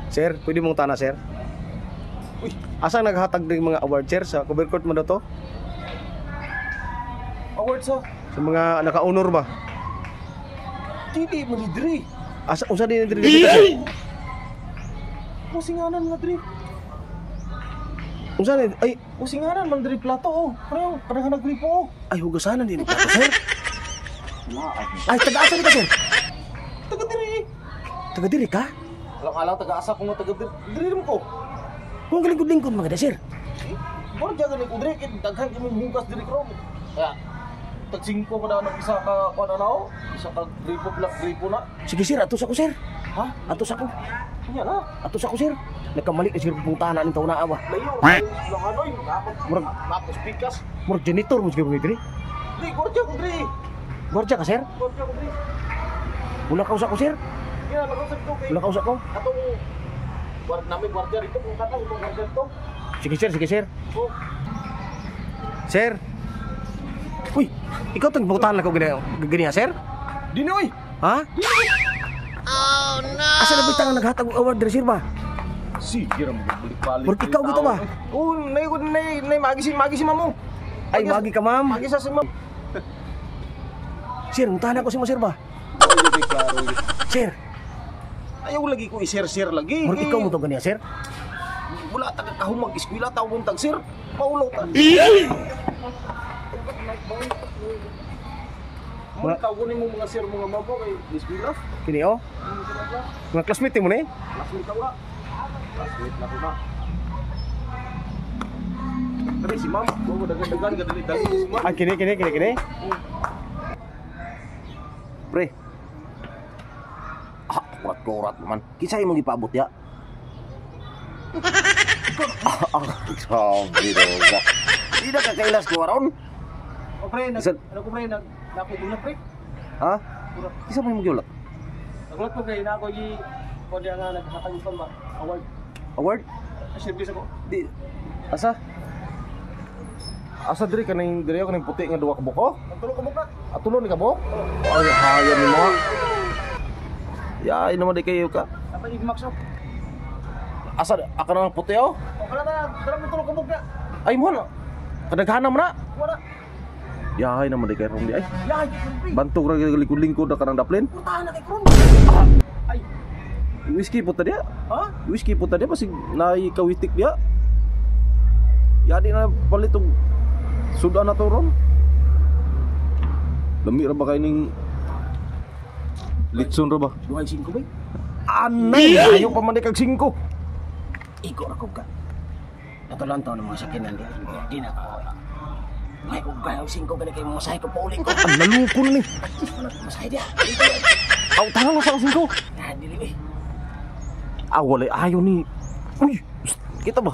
Sir, pwede mong tana, sir? Uy, asa naghatag ng mga award, sir? Sa cover court mo na to? Award sa Sa mga naka-honor ba? dili man ni diri. Asa unsa din diri dito, sir? Usinganan nga diri. Unsa ni ay Usinganan man diri plato oh. Pareho kadaghan nagripo oh. Ay hugasanan din plato, sir. Ay taga-asa ni ka, sir? Taga diri. Taga diri ka? Alang-alang taga-asa ko nga taga diri. Diri mo ko. Kung lingkod-lingkod mga da, sir. Mura dyan gani ko diri kay daghan kay mong hugas diri kron. Kaya tag 5 ka na isa ka kuan na oh. Isa ka gripo black gripo na. Sige sir, atos ako, sir. Ha? Atos ako. Kanya na. Atos ako, sir. Nagkamali na sir puntahan na ning taon na awa. Layo. Lang anoy. Murag Napos pikas. Murag janitor mo siguro ni diri. Di gwardiya ko diri. Gwardiya ka, sir? Gwardiya ko diri. Wala ka usa ko, sir. Kaya nakausap ko kay Wala ka usa ko. atong guard namin gwardiya rito kung katong itong gwardiya rito. Sige sir, sige sir. Oh. Sir. Uy, ikaw tong puntahan na ko gani gani sir? Dini oy. Ha? Oh no. Asa na bitang naghatag og award diri, sir ba? Sige ra magbalik-balik. Murag ikaw gito ba? Oo, nay nay nay magi si mamo. Ay, magi ka, ma'am. Magi sa si ma'am. Sir, muntahan ako si mo, sir ba? Sir, Ayaw lagi ko i-share-share lagi. Murag ikaw mo to ganiya, sir? Wala ta ka kahumag eskwela ta buntag sir. Paulo ta. Mga tawgon nimo mga sir mga mabo kay eskwela. Kini oh. Mga classmate mo ni? Classmate ka wala. Classmate na ko na. Dali si ma'am, mo dagan-dagan gadali dali si ma'am. Ay, kini kini kini kini. Pre. Ah, kurat-kurat naman. Kinsa imong gipaabot ya? Ah, grabe daw. Di na kakailas ko aron. O pre, nag ano ko pre, nag nakugulat pre. Ha? Kinsa man imong giulat? Nagulat ko pre, na ako gi ko diya nga naghatag og ba award. Award? Service ako. Di asa? Asa diri kaning diri ako ning puti nga duha ka buko? Tulo ka buka. Atulo ni ka buko? Ay, haya ni mo. Ya, ay naman di kayo ka. Dapat i-max up. Asa aka na ang puti oh? O kala na, tara mo tulo ka buka. Ay mo na. Kadaghanan mo na. Wala. Ya, ay naman di kayo di ay. Ya, ay, pre. Bantog ra likod-lingkod na kanang daplin. Putahan na kay kron. Ay, Whiskey po ta diya. ha? Whiskey po ta diya basig naay kawitik diya. Ya di na palit og sudan na to ron. Lami ra ba kay ning litson ra ba? Duhay singko ba? Anay, ayo pa man di kag 5. Igo ra ko ka. Natulantaw ng mga sakinan di. Di na ko. May ko gayaw singko gani kay masahe ko pauli ko. Ang nalukon ni. Masahe dia. Aw, tangan lang sa 5. Ah, dili eh. Ah, wala ayo ni. Uy, kita ba?